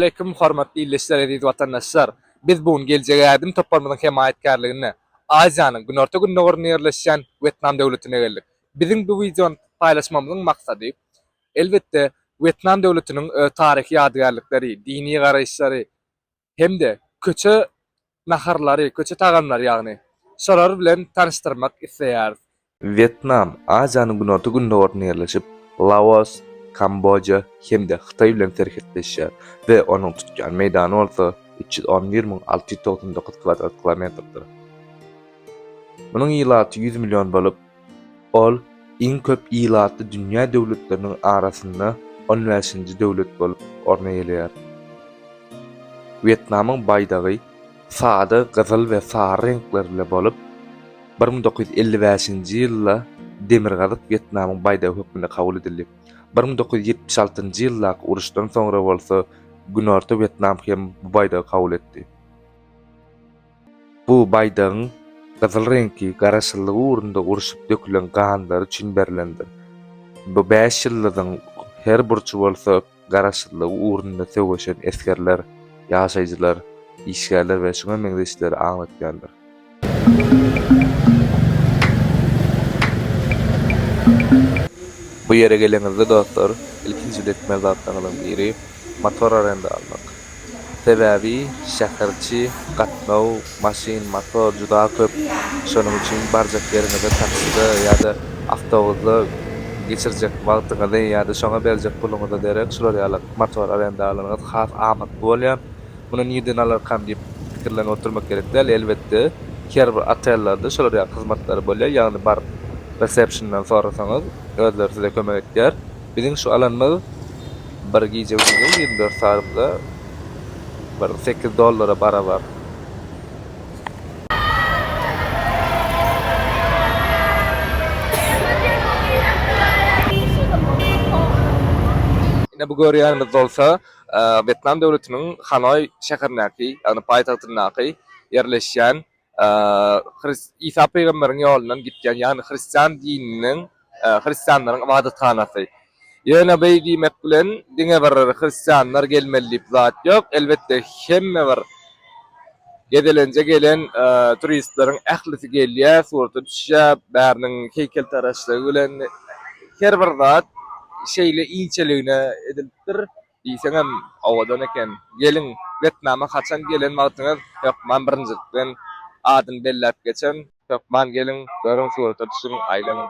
Aleýkum hormatly ildeşler eziz watandaşlar! Biz bu gün Geljege ädim toparymyzyň hemaýatkärliginde Aziýanyň günorta-gündogarynda ýerleşýän Wetnam döwletine geldik. Biziň bu wideony paýlaşmagymyzyň maksady, elbetde, Wetnam döwletiniň taryhy ýadygärlikleri, dini garaýyşlary hem-de köçe naharlary, köçe tagamlary ýagny, şolar bilen tanyşdyrmak isleýäris. Wýetnam Aziýanyň günorta-gündogarynda ýerleşip, Laos, Kamboja hem-de Hytaý bilen serhetleşýär we onuň tutýan meýdany bolsa 311 699 kwadrat kilometrdir. Munuň ilaty 100 million bolup, ol iň köp ilatly dünýä döwletleriniň arasynda on bäşinji döwlet bolup orun eýeleýär. Wýetnamyň baýdagy sada gyzyl we sary reňkler bile bolup, 1955-nji ýylda Demirgazyk Wýetnamyň baýdagy hökmünde kabul edildi. 1976-njy ýyldaky uruşdan soňra bolsa Günorta Wýetnam hem bu baýdagy kabul etdi. Bu baýdagyň gyzyl reňki garaşsyzlygy ugrunda urşup dökülen ganlar üçin berlendir. Bu bäş ýyldyzyň her burçy bolsa garaşsyzlygy ugrunda söweşen esgerler, ýaşaýjylar, işgärler we şuňa meňzeşleri aňlatýandyr. Bu ýere geleňizde dostlar, ilkinji etmeli zatlaryňyzyň biri motor arenda almak. Sebäbi şäherçi gatnaw, maşyn, motor juda köp. Şonuň üçin barjak ýeriňize takside ýa-da awtobusda geçirjek wagtyňyzy ýa-da şoňa berjek puluňyza derek şular ýaly motor arenda alanyňyz has amatly bolýar. Muny nirden alarkam diýip pikirlenip oturmak gerek däl. Elbetde, her bir otellerde şular ýaly hyzmatlar bolýar. Ýagny baryp resepşnden sorasaňyz, özleri size kömek etýär. Biziň şu alanymyz bir gije-gündiz 24 sagatda bir 8 dollara barabar. Ine bu görýänimiz bolsa Wýetnam döwletiniň Hanoý şäherindäki, ýagny paýtagtyndaky ýerleşýän Isa pygamberiň ýolundan gitýän, ýagny hristian dininiň, hristianlaryň ybadathanasy. Ýöne beý diýmek bilen diňe bir hristianlar gelmeli diýip zat ýok. Elbetde hemme bir gezelenje gelen turistleriň ählisi gelýär, surata düşýär, bäriniň heýkeltaraşlygy bilen her bir zat şeýle inçeligine edilipdir. Diýseňem owadan eken. Geliň, Wetnama haçan gelen wagtyňyz hökman birinjilikden adyny belläp geçen. Hökman geliň, görüň, surata düşüň, aýlanyň.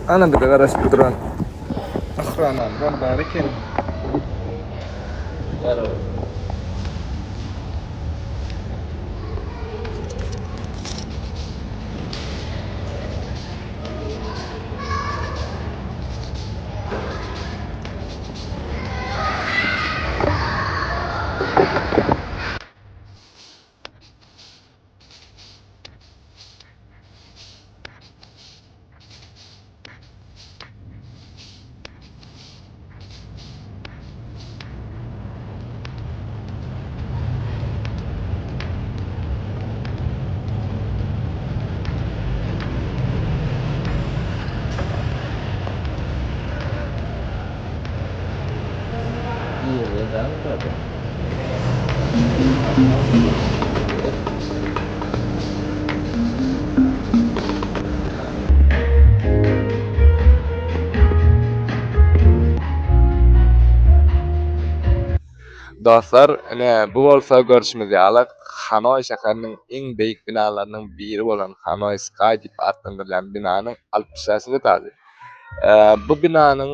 Ana bize garaşyp duran ahranamyzam bar eken. Gözel däl bärde. Dostlar, ine bu bolsa görşümiz ýaly Hanoý şäheriniň iň beýik binalarynyň biri bolan Hanoý Sky diýip atlandyrylýan binanyň 65-nji etažy. Bu binanyň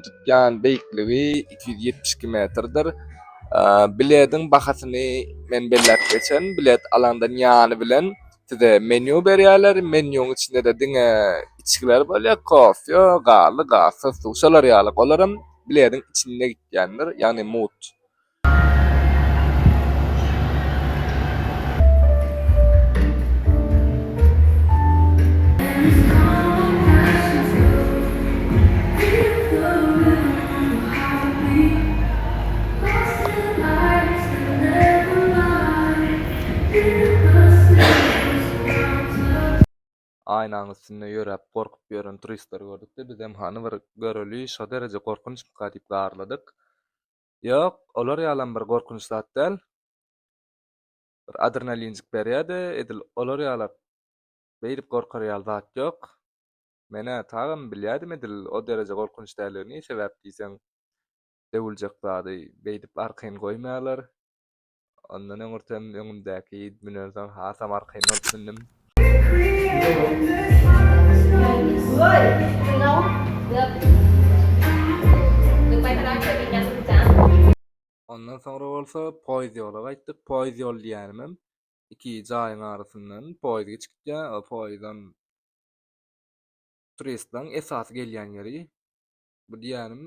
tutýan beýikligi 272 metrdir. Bilediň bahasyny men belläp geçen, bilet alandan ýany bilen size menýu berýärler. Menýuň içinde-de diňe içgiler bolýar, kofe, gazly, gazsyz suw, şolar ýaly. Olaram bilediň içinde gitýändir, ýagny mugt. Aýnaň üstünde ýöräp gorkup ýören turistleri gördük-de, bizem hany bir göreli, şo dereje gorkunçmyka diýip garladyk. Ýok, olar ýalam bir gorkunç zat däl. Bir adrenalinjik berýär-de, edil olar ýalak beýdip gorkar ýaly zat ýok. Men-ä tagam bilýärdim edil o dereje gorkunç däldigini, sebäp diýseň, döwüljek zady beýdip arkaýyn goýmaýarlar. Ondan öňürtem öňümdäki münensoň hasam arkaýyn bolup mündüm. Ondan soňra bolsa poýez ýola gaýtdyk. Poýez ýol diýýänimem iki jaýyň arasyndan poýez geçip gitýär. O poýezam turistleriň esasy gelýän ýeri. Bu diýýänim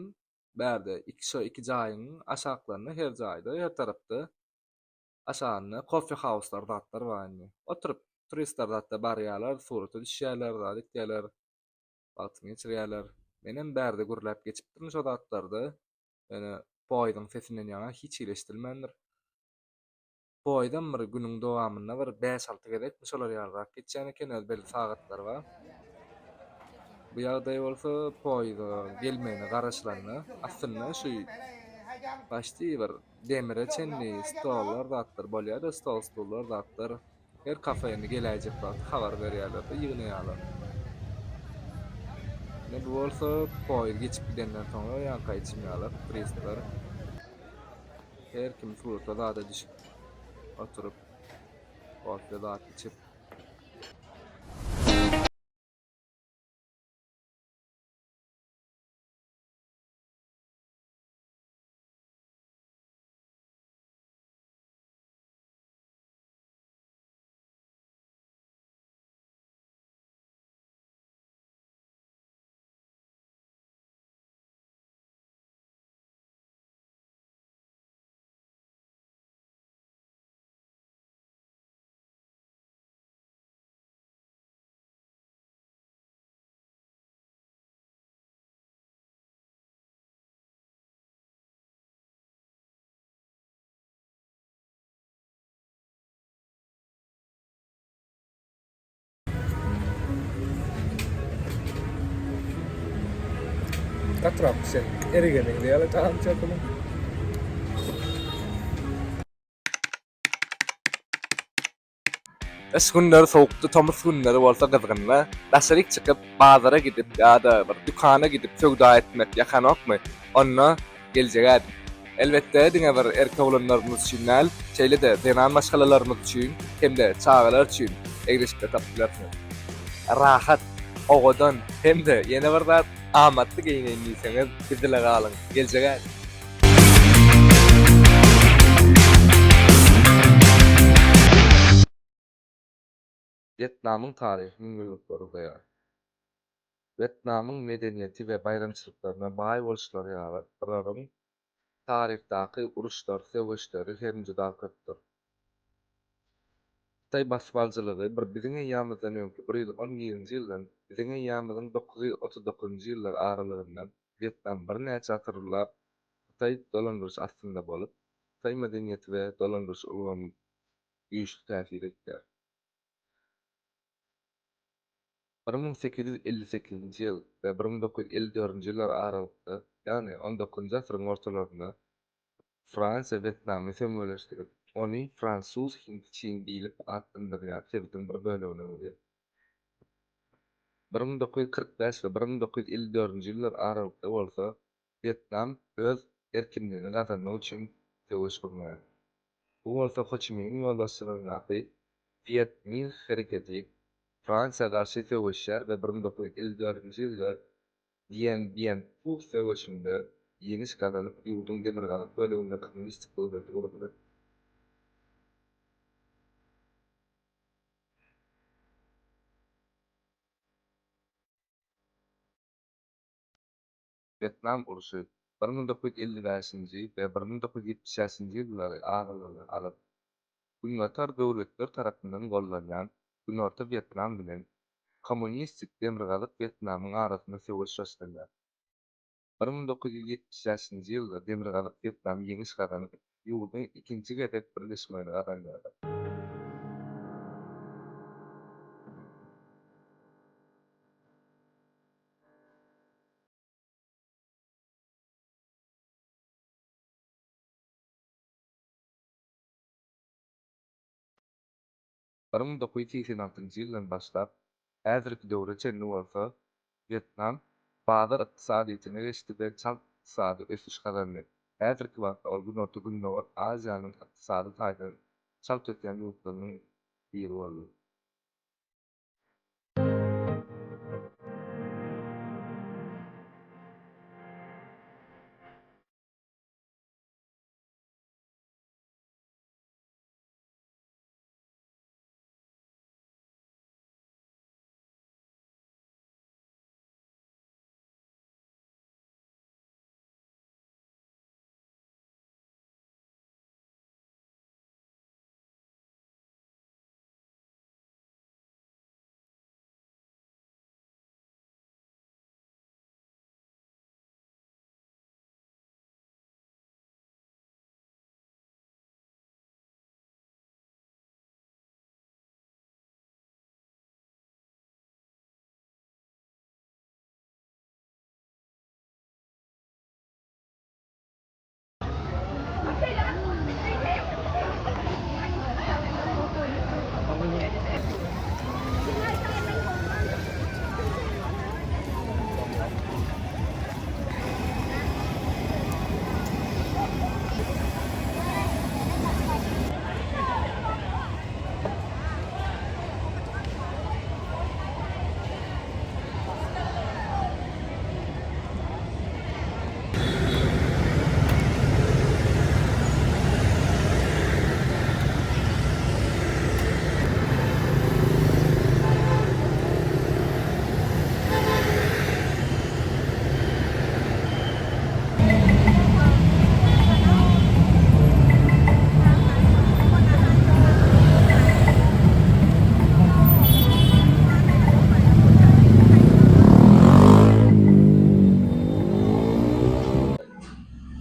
Bärde iki şo iki jaýyň aşaklarynda her jaýda her tarapda aşagynda kofe hauslar zatlar bar indi. Oturyp turistler zatda barýarlar, surata düşýärler, zat etýärler, wagtyny geçirýärler. Menem bärde gürläp geçipdirin şo zatlarda. Ýöne poýeziň sesinden ýaňa hiç hili eşidilmändir. Poýezdem bir günüň dowamynda bir bäş-alty gezekmi şolar ýalyrak geçýän eken, öz belli sagatlary bar. Bu ýagdaý bolsa poýeza gelmegine garaşylanda, aslynda şu başdi bir demire çenli stollar zatlar bolýar-da, stol-stullar zatlar. Her kafeni geläýjek wagty habar berýärler-de, ýygnaýarlar. Ine bu bolsa poýez geçip gidenden soňra ýaňky aýdyşym ýaly turistler. Her kim surata zada düşüp oturyp kofe zat içip. Gatyrak pişen erige meňzeýär tagam çökümi. Gyş günleri sowukdy, tomus günleri bolsa gyzgynda. Daşaryk çykyp, bazara gidip ýa-da bir dükana gidip söwda etmek ýakanokmy? Onda geljek ädim. Elbetde, diňe bir erkek oglanlarymyz üçin däl, şeýle-de zenan maşgalalarymyz üçin hem-de çagalar üçin egin-eşikler tapyp bilersiňiz. Rahat, owadan hem-de ýene bir zat, amatly geýineýin diýseňiz, bizile galyň. Geljek ädim. Wýetnamyň taryhy müňýyllyklara uzaýar. Wýetnamyň medeniýeti we baýramçylyklaryna baý boluşlary ýaly, olaryň taryhdaky uruşlary, söweşleri hem juda köpdür. Hytaý basybalyjylygy bir biziň eýýamymyzdan öňki 111-nji ýyldan biziň eýýamymyzyň 939-njy ýyllar aralygynda Wýetnam birnäçe asyrlap Hytaý dolandyryşy astynda bolup, Hytaý medeniýeti we dolandyryş ulgamy güýçli täsir etýär. 1858-nji ýyl we 1954-nji ýyllar aralykda, ýagny on dokuzynjy asyryň ortalarynda. Fransiýa Wetnamy sömürgeleşdirip, ony Fransuz Hindi-Çin diýlip atlandyrylýan sebitiň bir bölegine öwürýär. 1945 we 1954-nji ýyllar aralykda bolsa Wetnam öz erkinligini gazanmak üçin söweş gurnaýar. Bu bolsa Ho-Çi-Miniň ýolbaşçylygyndaky Wýet Minh hereketi Fransiýa garşy söweşýär we 1954-nji ýylda Dien Bien Phu söweşinde ýeňiş gazanyp, ýurduň demirgazyk böleginde kommunistik döwleti gurdy. Wýetnam urşy 1955-nji we 1975-nji ýyllary aralygyny alyp, Günbatar döwletler tarapyndan goldanýan Günorta Wýetnam bilen kommunistik Demirgazyk Wýetnamyň arasynda söweş başlanýar. 1975-nji ýylda Demirgazyk Wýetnam ýeňiş gazanyp, ýurduň ikinji gezek birleşmegini gazanýarlar. 1986-njy ýyldan başlap, häzirki döwre çenli bolsa, Wýetnam bazar ykdysadyýetine geçdi we çalt ykdysady ösüş gazandy. Häzirki wagtda ol Günorta-Gündogar Aziýanyň ykdysady taýdan çalt ösýän ýurtlarynyň biri boldy.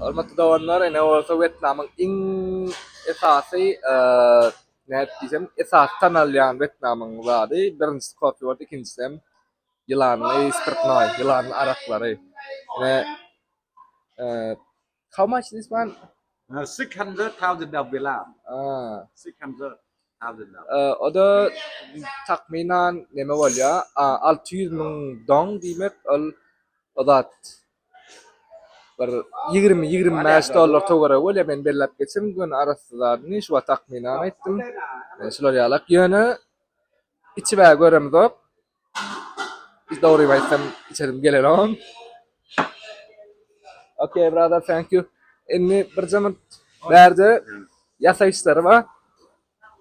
Hormatly doganlar, ine bolsa Wýetnamyň iň esasy, nädip diýsem, esasy tanalýan Wýetnamyň zady, birinjisi kofe boldy, ikinjisi hem ýylanly spirtnoý, ýylanly araklary. Ine, how much this one? 600,000 dong Vietnam. Ah. 600,000 dong. O-da takmynan neme bolýar, 600 müň dong diýmek, ol o zat bir 20-25 dollar töweregi bolýar, men belläp geçerin göni arassa zadyny, şu wagt takmynan aýtdym. Şular ýalak. Ýöne içib-ä göremzok. Dogrymy aýtsam, içesim gelenok. Okay brother, thank you. Indi birje minut bärde ýasaýyşlary bar.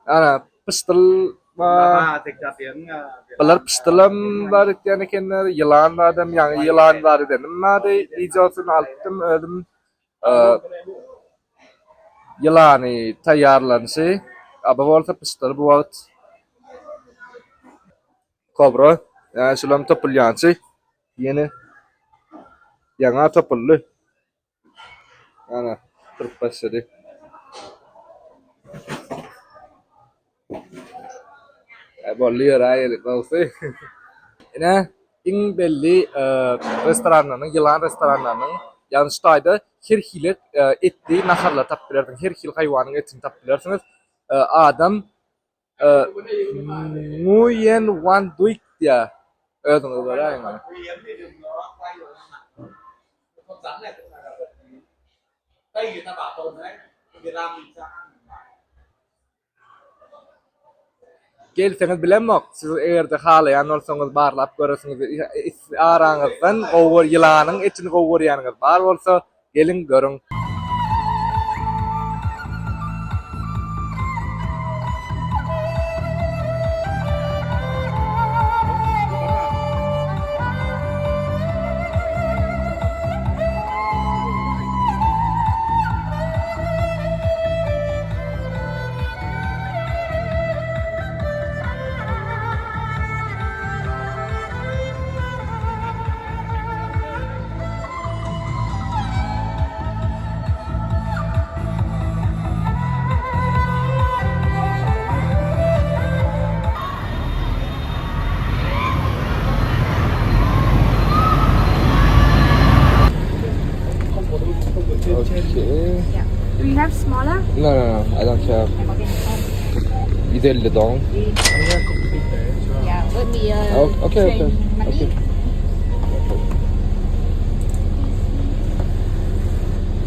Ana, pyşdyl bar. Bular pyşdylam bar etýän ekenler, ýylan zadam, ýaňy ýylan zat edenim bardy, wideosyny alypdym özüm. Ýylany taýýarlanyşy, a bu bolsa pyşdyl bu wagt kobra, ýa şulam topulýançy ýene ýaňa topuldy. Ana, durup başlady. E, boldy ýöräýeli, gowusy. Ine, iň belli e, restoranlarynyň, ýylan restoranlarynyň. Ýagny şu taýda her hili etli naharlar tapyp bilersiňiz. Her hili haýwanyň etini tapyp bilersiňiz. Adam Nguyen Van Duik diýýär. Özüňiz göräýiň ony. Gelseňiz bilemok, siz eger-de halaýan bolsaňyz barlap göresiňiz, araňyzdan gowy ýylanyň etini gowy görýäniňiz bar bolsa, geliň görüň. Okay. Yeah. Do you have smaller? No, no, no, I don't have. Okay. 150 dong. Yeah, let me uh, Oh, okay, okay, change money. okay.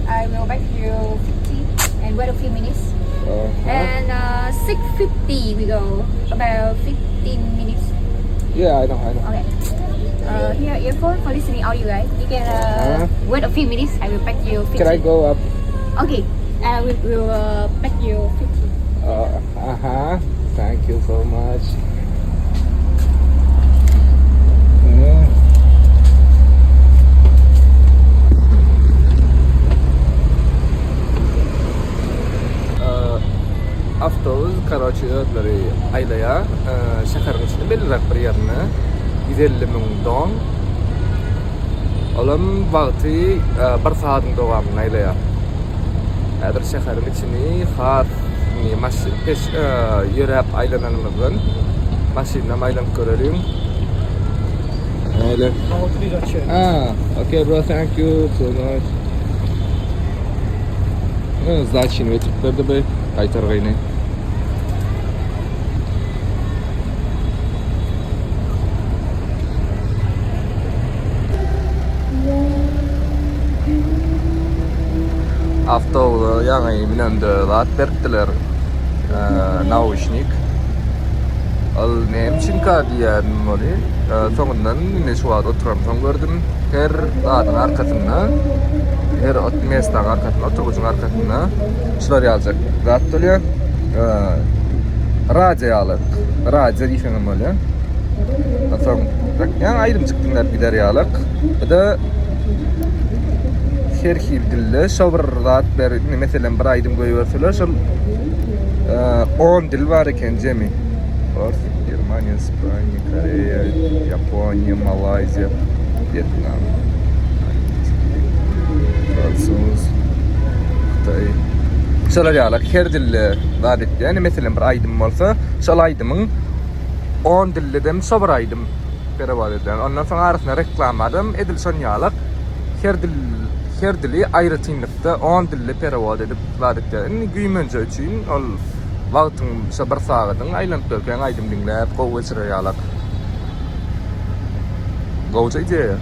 I will back you 50 and wait a few minutes. Uh-huh. And uh, 6.50 we go. About 15 minutes. Yeah, I know, I know. Okay. Uh, here earphone for listening audio guys. You can uh, Uh-huh. wait a few minutes. I will back you 50. Can I go up? Okay. I will, will uh, back you 50. Uh, uh-huh. Thank you so much. Yeah. Awtobus karoçi özleri aýlaýar şäheriň içinde belliräk bir ýerine 150 000 dong. Olam wagty bir sagadyň dowamynda aýlaýar. Häzir şäheriň içini has maşyn peş ýöräp aýlananymyzdan maşyndan aýlanyp göreliň. Öyle. Ah, okay bro, thank you so much. Zdaçini getirip berdi be, gaýtargyny. Awtobusa ýaňy münende zat beripdiler. Nauşnik. Ol näme üçinka diýýärdim ony. Soňundan indi şu wagt oturamsoň gördüm. Her zadyň arkasynda, her mestaň arkasynda, oturgyjyň arkasynda şular ýaljak zat bolýar. Radio ýaly. Radio diýseňem bolýar. Soň ýaňy aýdymjyk diňläp gider ýalyk. Bu-da her hili dilde şo bir zat ber, indi meselem bir aýdym goýberseler, şol 10 dil bar eken jemi. Ors, Germaniýa, Ispaniýa, Koreýa, Ýaponiýa, Malaýziýa, Wýetnam, Fransuz, Hytaý. Şolar ýaly her dilde zat etýär. Indi meselem bir aýdym bolsa, şol aýdymyň 10 dildedem şo bir aýdym perewod edilen. Ondan soň arasynda reklamadam edil şon ýalak her dil her dili aýratynlykda 10 dilde perewod edip zat etýär. Indi güýmenje üçin ol wagtyň şo bir sagadyň aýlanyp durkaň aýdym diňläp gowy geçirer ýalak. Gowja ideýa.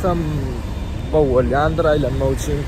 Hasam gowy bolýandyr aýlanmak üçin.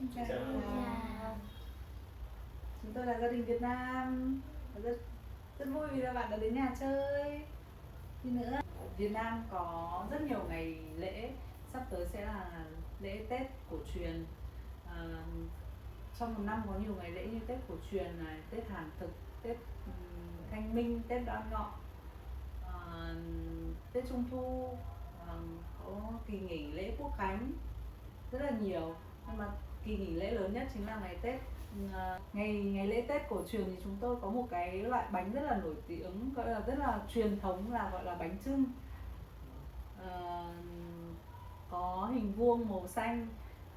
Xin chào. Chúng tôi là gia đình Việt Nam. Rất rất vui vì là bạn đã đến nhà chơi. Gì nữa? Việt Nam có rất nhiều ngày lễ, sắp tới sẽ là lễ Tết cổ truyền. À, trong một năm có nhiều ngày lễ như Tết cổ truyền này, Tết Hàn thực, Tết Thanh Minh, Tết Đoan Ngọ, à, Tết Trung Thu, à, có kỳ nghỉ lễ Quốc khánh rất là nhiều. Nhưng mà kỳ nghỉ lễ lớn nhất chính là ngày Tết. À, ngày ngày lễ Tết cổ truyền thì chúng tôi có một cái loại bánh rất là nổi tiếng, gọi là rất là truyền thống là gọi là bánh chưng. À, có hình vuông màu xanh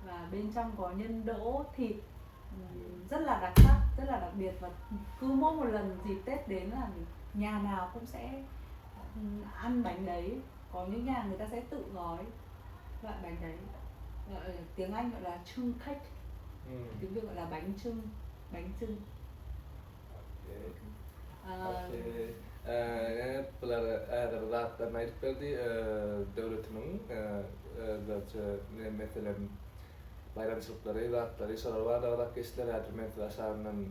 và bên trong có nhân đỗ thịt rất là đặc sắc, rất là đặc biệt và cứ mỗi một lần dịp Tết đến là nhà nào cũng sẽ ăn bánh đấy. Có những nhà người ta sẽ tự gói loại bánh đấy. Gọi, tiếng Anh gọi là chưng cake, tiếng Việt gọi là bánh chưng, bánh chưng. À, Okey. Bular häzir zatlaryny aýdyp berdi. Döwletiniň özlerçe meselem baýramçylyklary, zatlary şolar barada agzap geçdiler. Häzir men size aşagyndan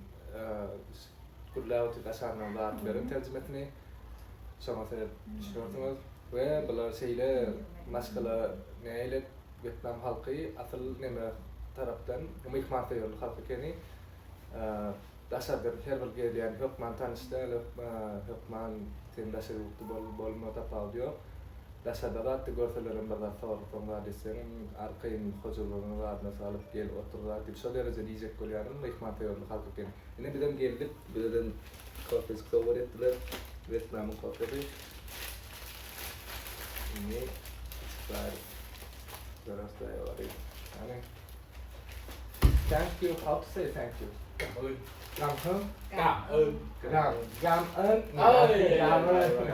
gürläp otyr aşagyndan zat beren terjimesini. Şoňa seredip düşünersiňiz. We bular şeýle maşgala nähili Wýetnam halky asyl neme tarapdan myhmansöýerli halk ekeni. Daşardan her bir gelýän hökman tanyş däl, hökman sen daşary ýurtly bol, bolma tapawudy ýok. Daşarda zatdy görselerem bir zat sorasaň zat etseňem arkaýyn hojalygyňy zadyna salyp gel otur zat diýip şo dereje diýjek bolýanym myhmansöýerli halk eken. Ine bizem geldik bizeden kofejik sowgat etdiler Wýetnamyň kofesi. Indi içip baýryk. Göreris daýawary. Hany. Thank you. How to say thank you? Cảm ơn. Cảm ơn. Cảm ơn. Cảm, cảm ơn. Ơi. Cảm ơn.